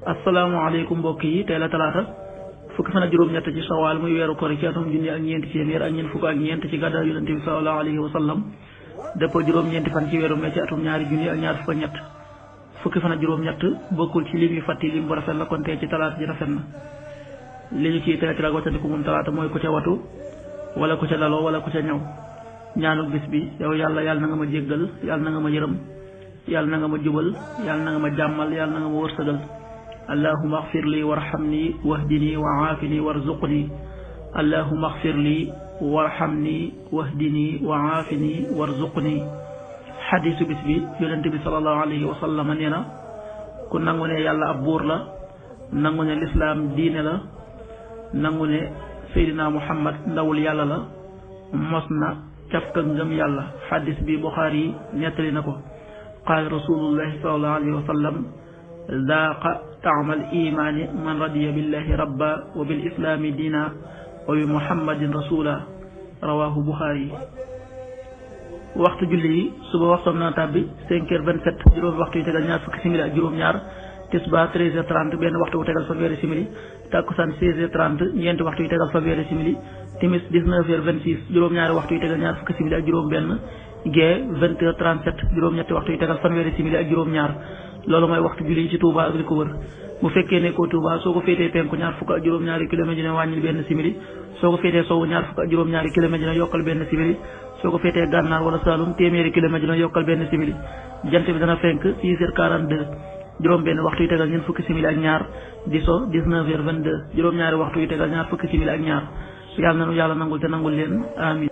asalaamaaleykum mbokk yi tey la talaata fukki fan ak juróom-ñett ci sawaal muy weeru koor ci atum junni ak ñeenti téeméer ak ñeent fukk ak ñeent ci gàddaay yonent bi sallallahu alayhi wa sallam dëppoo juróom-ñeenti fan ci weeru mee ci atum ñaari junni ak ñaar fukk ak ñett fukki fan ak juróom-ñett bokkul ci lim yu fàtti lim bu rafet la kon tey ci talaata ji rafet na li ñu ciy tere ci la wattandiku mun talaata mooy ku ca watu wala ku ca daloo wala ku ca ñëw ñaanu bis bi yow yàlla na nga ma jéggal yàlla na nga ma yërëm yàlla na nga ma jubal yàlla na nga ma jàmmal yàlla na nga ma wërsëgal allahuma axfir lii warxamni wahdini wa aafini warzuqni allahuma axfir lii warxamni wahdini wa aafini warzuqni xadiisu bis bi yonent bi sallallahu alayhi wa sallam nee na ku nangu ne yàlla ab buur la nangu ne lislaam diine la nangu ne seydina muhammad ndawul yàlla la mos na cafka ngëm yàlla xadis bi buxaari yi nettali na ko qaala rasulullahi sallallahu alayhi wa sallam daaqa taamal imaani man radiya billahi rabba wa bil islaami diina wa bi muhammadin rasula rawahu buxaari. waxtu julli yi suba waxtoom na tàbbi 5h27 juróomi waxtu yu tegal ñaar fukki simili ak juróom-ñaar tisbaar 13h30 benn waxtu wu tegal fanweeri simili takkusaan 16h30 ñeenti waxtu yu tegal fanweeri simili timis 19h26 juróom-ñaari waxtu yu tegal ñaar fukki simili ak juróom-benn gee 20h37 juróom-ñetti waxtu yu tegal fanweeri simili ak juróom-ñaar loolu mooy waxtu julli yi ci Touba ak li ko wër bu fekkee nekkoo Touba soo ko féetee penku ñaar fukk ak juróom-ñaari kilomètre dina wàññil benn simili soo ko féetee sowwu ñaar fukk ak juróom-ñaari kilomètre dina yokkal benn simili soo ko féetee gànnaar wala Saalum téeméeri kilomètre dina yokkal benn simili jant bi dana fenk 6h42 juróom benn waxtu yu tegal ñeent fukki simili ak ñaar di so 19h22 juróom-ñaari waxtu yu tegal ñaar fukki simili ak ñaar yàlla nanu yàlla nangul te nangul leen amin